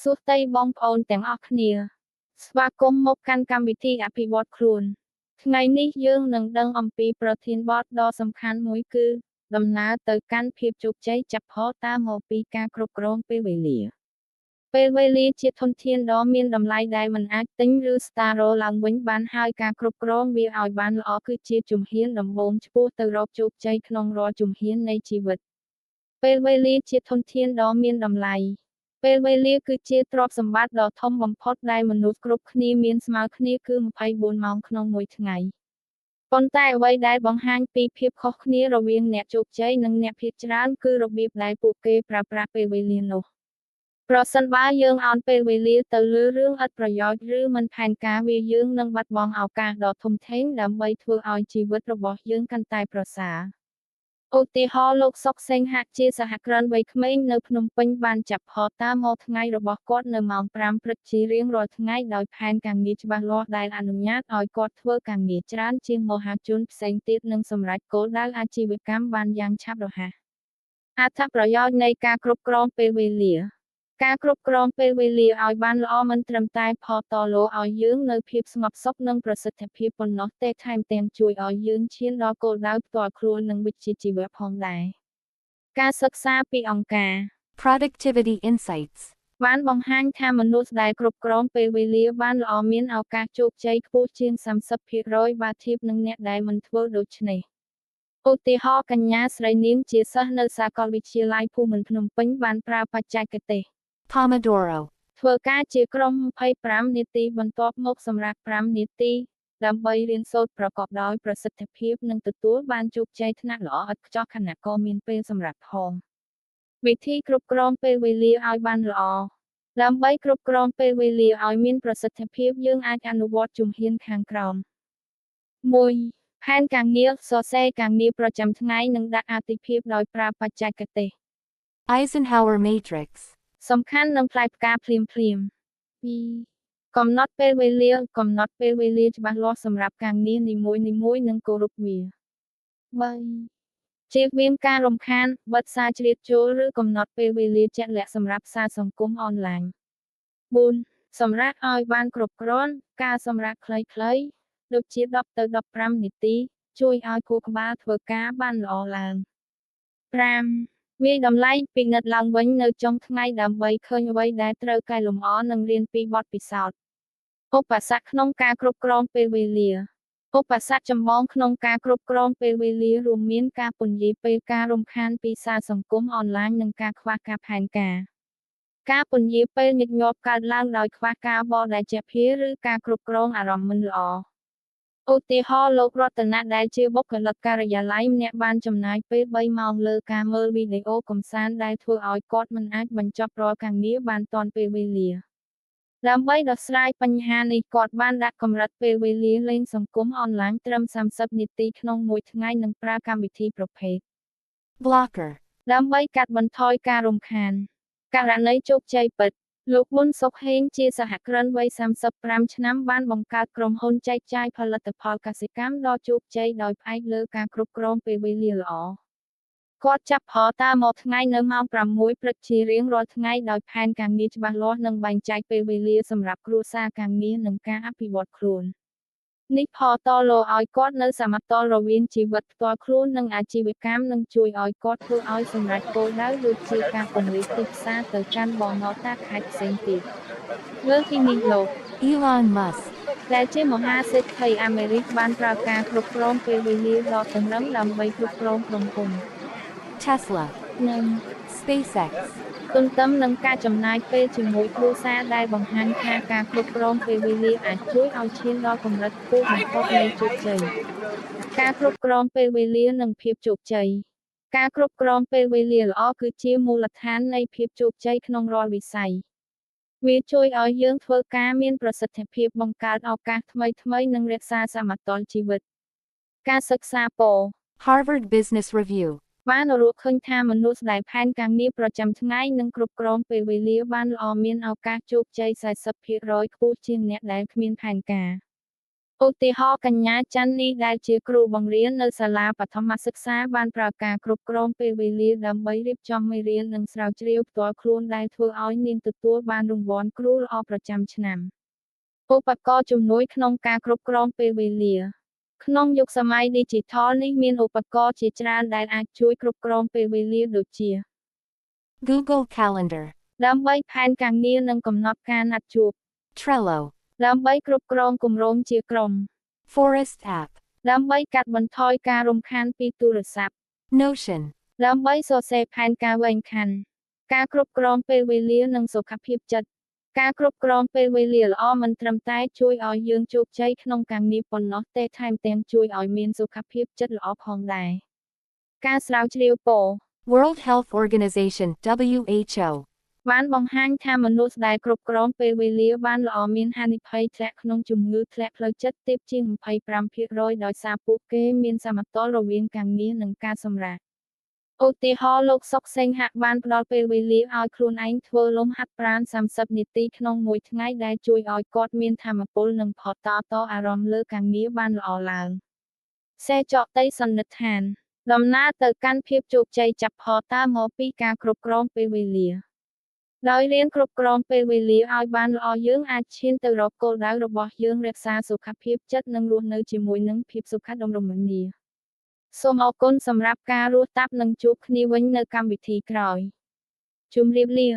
សួស្តីបងប្អូនទាំងអស់គ្នា ស្វាគមន៍មកកាន់កម្មវិធីអភិវឌ្ឍខ្លួន ថ្ងៃនេះយើងនឹងដឹងអំពីប្រធានបទដ៏សំខាន់មួយគឺ ដំណើរទៅកាន់ភាពជោគជ័យចាប់ផតាមមកពីការគ្រប់គ្រងពេលវេលា ពេលវេលាជាធនធានដ៏មានតម្លៃដែលមិនអាចទិញឬស្ដារឡើងវិញបានហើយការគ្រប់គ្រងវាឲ្យបានល្អគឺជាជំហានដំបូងឆ្ពោះទៅរកជោគជ័យក្នុងរាល់ជំហាននៃជីវិត ពេលវេលាជាធនធានដ៏មានតម្លៃ ពេលវេលាគឺជាទ្រព្យសម្បត្តិដ៏ធំបំផុតដែលមនុស្សគ្រប់គ្នាមានស្មើគ្នាគឺ24ម៉ោងក្នុងមួយថ្ងៃប៉ុន្តែអ្វីដែលបង្ហាញពីភាពខុសគ្នារវាងអ្នកជោគជ័យនិងអ្នកភាគច្រើនគឺរបៀបដែលពួកគេប្រើប្រាស់ពេលវេលានោះប្រសិនបើយើងអោនពេលវេលាទៅលើរឿងឥតប្រយោជន៍ឬមិនផែនការវាយើងនឹងបាត់បង់ឱកាសដ៏ធំធេងដើម្បីធ្វើឲ្យជីវិតរបស់យើងកាន់តែប្រសើរឧទាហរណ៍លោកសុកសេងហាក់ជាសហគ្រិនវ័យក្មេងនៅភ្នំពេញបានចាប់ផតាមមកថ្ងៃរបស់គាត់នៅម៉ោង5ព្រឹកជារៀងរាល់ថ្ងៃដោយផែនការងារច្បាស់លាស់ដែលអនុញ្ញាតឲ្យគាត់ធ្វើការងារច្រើនជាងមហាជនផ្សេងទៀតនិងសម្រេចគោលដៅអាជីវកម្មបានយ៉ាងឆាប់រហ័សអត្ថប្រយោជន៍នៃការគ្រប់គ្រងពេលវេលាការគ្រប់គ្រងពេលវេលាឲ្យបានល្អមិនត្រឹមតែផលតលោឲ្យយើងនៅភាពស្ងប់សុខនិងប្រសិទ្ធភាពប៉ុណ្ណោះទេថែមទាំងជួយឲ្យយើងឈានដល់គោលដៅផ្ទាល់ខ្លួននិងវិជ្ជាជីវៈផងដែរការសិក្សាពីអង្គការ Productivity Insights បានបង្ហាញថាមនុស្សដែលគ្រប់គ្រងពេលវេលាបានល្អមានឱកាសជោគជ័យខ្ពស់ជាង30%បើធៀបនឹងអ្នកដែលមិនធ្វើដូច្នេះឧទាហរណ៍កញ្ញាស្រីនាងជាសិស្សនៅសាកលវិទ្យាល័យភូមិន្ទភ្នំពេញបានប្រើបច្ចេកទេស Pomodoro ធ្វើការជាក្រុម25នាទីបន្ទាប់មកសម្រាប់5នាទីដើម្បីរៀនសូត្រប្រកបដោយប្រសិទ្ធភាពនិងទទួលបានជោគជ័យថ្នាក់ល្អឥតខ្ចោះខណៈក៏មានពេលសម្រាប់ផងវិធីគ្រប់គ្រងពេលវេលាឲ្យបានល្អដើម្បីគ្រប់គ្រងពេលវេលាឲ្យមានប្រសិទ្ធភាពយើងអាចអនុវត្តជំហានខាងក្រោម1ផែនការងារសរសេរការងារប្រចាំថ្ងៃនិងដាក់អាទិភាពដោយប្រើបច្ចេកទេស Eisenhower Matrix សំខាន់នឹងផ្លែផ្កាភ្លាមភ្លាម2កំណត់ពេលវេលាកំណត់ពេលវេលាច្បាស់លាស់សម្រាប់ការងារនីមួយៗនិងគោរពវា3ជៀសវាងការរំខានបិទសារជ្រៀតចូលឬកំណត់ពេលវេលាជាក់លាក់សម្រាប់សារសង្គមអនឡាញ4សម្រាកឲ្យបានគ្រប់គ្រាន់ការសម្រាកខ្លីៗដូចជា10ទៅ15នាទីជួយឲ្យខួរក្បាលធ្វើការបានល្អឡើង5វាយតម្លៃពិនិត្យឡើងវិញនៅចុងថ្ងៃដើម្បីឃើញអ្វីដែលត្រូវកែលម្អនិងរៀនពីបទពិសោធន៍ឧបសគ្គក្នុងការគ្រប់គ្រងពេលវេលាឧបសគ្គចម្បងក្នុងការគ្រប់គ្រងពេលវេលារួមមានការពន្យារពេលការរំខានពីសារសង្គមអនឡាញនិងការខ្វះការផែនការការពន្យារពេលញឹកញាប់កើតឡើងដោយខ្វះការបដិជាភាឬការគ្រប់គ្រងអារម្មណ៍មិនល្អឧទាហរណ៍លោករតនៈដែលជាបុគ្គលិកការិយាល័យម្នាក់បានចំណាយពេល3ម៉ោងលើការមើលវីដេអូកម្សាន្តដែលធ្វើឲ្យគាត់មិនអាចបញ្ចប់រាល់ការងារបានទាន់ពេលវេលាដើម្បីដោះស្រាយបញ្ហានេះគាត់បានដាក់កម្រិតពេលវេលាលេងសង្គមអនឡាញត្រឹម30នាទីក្នុងមួយថ្ងៃនិងប្រើកម្មវិធីប្រភេទ Blocker ដើម្បីកាត់បន្ថយការរំខានករណីជោគជ័យពិតលោកប៊ុនសុកហេងជាសហគ្រិនវ័យ35ឆ្នាំបានបង្កើតក្រុមហ៊ុនចែកចាយផលិតផលកសិកម្មដ៏ជោគជ័យដោយផ្អែកលើការគ្រប់គ្រងពេលវេលាល្អគាត់ចាប់ផតាមមកថ្ងៃនៅម៉ោង6ព្រឹកជារៀងរាល់ថ្ងៃដោយផែនការងារច្បាស់លាស់និងបែងចែកពេលវេលាសម្រាប់គ្រួសារការងារនិងការអភិវឌ្ឍខ្លួននេះផលតលោឲ្យគាត់នៅសមតុល្យរវាងជីវិតផ្ទាល់ខ្លួននិងអាជីវកម្មនិងជួយឲ្យគាត់ធ្វើឲ្យសម្រេចគោលដៅដូចជាការពង្រីកទីផ្សារទៅកាន់បងណតាខេត្តផ្សេងទៀតលើពីនេះលោក Elon Musk ដែលជាមហាសេដ្ឋីអាមេរិកបានប្រើការគ្រប់គ្រងពេលវេលាដ៏តឹងរ៉ឹងដើម្បីគ្រប់គ្រងក្រុមហ៊ុន Tesla និង SpaceX ទន្ទឹមនឹងការចំណាយពេលជាមួយគ្រួសារដែលបង្ហាញថាការគ្រប់គ្រងពេលវេលាអាចជួយឲ្យឈានដល់កម្រិតខ្ពស់បំផុតនៃជោគជ័យការគ្រប់គ្រងពេលវេលានិងភាពជោគជ័យការគ្រប់គ្រងពេលវេលាល្អគឺជាមូលដ្ឋាននៃភាពជោគជ័យក្នុងរាល់វិស័យវាជួយឲ្យយើងធ្វើការមានប្រសិទ្ធភាពបង្កើតឱកាសថ្មីៗនិងរក្សាសមតុល្យជីវិតការសិក្សាពោ Harvard Business Review បានរកឃើញថាមនុស្សដែលផែនការងារប្រចាំថ្ងៃនិងគ្រប់គ្រងពេលវេលាបានល្អមានឱកាសជោគជ័យ40%ខ្ពស់ជាងអ្នកដែលគ្មានផែនការ ឧទាហរណ៍កញ្ញាច័ន្ទនេះដែលជាគ្រូបង្រៀននៅសាលាបឋមសិក្សាបានប្រើការគ្រប់គ្រងពេលវេលាដើម្បីរៀបចំមេរៀននិងស្រាវជ្រាវផ្ទាល់ខ្លួនដែលធ្វើឲ្យនាងទទួលបានរង្វាន់គ្រូល្អប្រចាំឆ្នាំឧបករណ៍ជំនួយក្នុងការគ្រប់គ្រងពេលវេលា ក្នុងយុគសម័យឌីជីថលនេះមានឧបករណ៍ជាច្រើនដែលអាចជួយគ្រប់គ្រងពេលវេលាដូចជា Google Calendar. ដើម្បីផែនការងារនិងកំណត់ការណាត់ជួប Trello. ដើម្បីគ្រប់គ្រងគម្រោងជាក្រុម Forest app. ដើម្បីកាត់បន្ថយការរំខានពីទូរស័ព្ទ Notion. ដើម្បីសរសេរផែនការវែងខាន់ការគ្រប់គ្រងពេលវេលានិងសុខភាពចិត្តការគ្រប់គ្រងពេលវេលាល្អមិនត្រឹមតែជួយឲ្យយើងជោគជ័យក្នុងការងារប៉ុណ្ណោះទេថែមទាំងជួយឲ្យមានសុខភាពចិត្តល្អផងដែរការស្រាវជ្រាវពោ World Health Organization WHO. បានបង្ហាញថាមនុស្សដែលគ្រប់គ្រងពេលវេលាបានល្អមានហានិភ័យធ្លាក់ក្នុងជំងឺធ្លាក់ផ្លូវចិត្តទាបជាង25%ដោយសារពួកគេមានសមតុល្យរវាងការងារនិងការសម្រាកឧទាហរណ៍លោកសុកសេងហាក់បានផ្ដល់ពេលវេលាឲ្យខ្លួនឯងធ្វើលំហាត់ប្រាណ30នាទីក្នុងមួយថ្ងៃដែលជួយឲ្យគាត់មានថាមពលនិងផតតអារម្មណ៍លើការងារបានល្អឡើងសេចកតីសន្និដ្ឋានដំណើរទៅកាន់ភាពជោគជ័យចាប់ផតើមកពីការគ្រប់គ្រងពេលវេលាដោយរៀនគ្រប់គ្រងពេលវេលាឲ្យបានល្អយើងអាចឈានទៅរកគោលដៅរបស់យើងរក្សាសុខភាពចិត្តនិងរស់នៅជាមួយនឹងភាពសុខដុមរមនាសូមអរគុណសម្រាប់ការរស់តាប់និងជួបគ្នាវិញនៅកម្មវិធីក្រោយជម្រាបលា។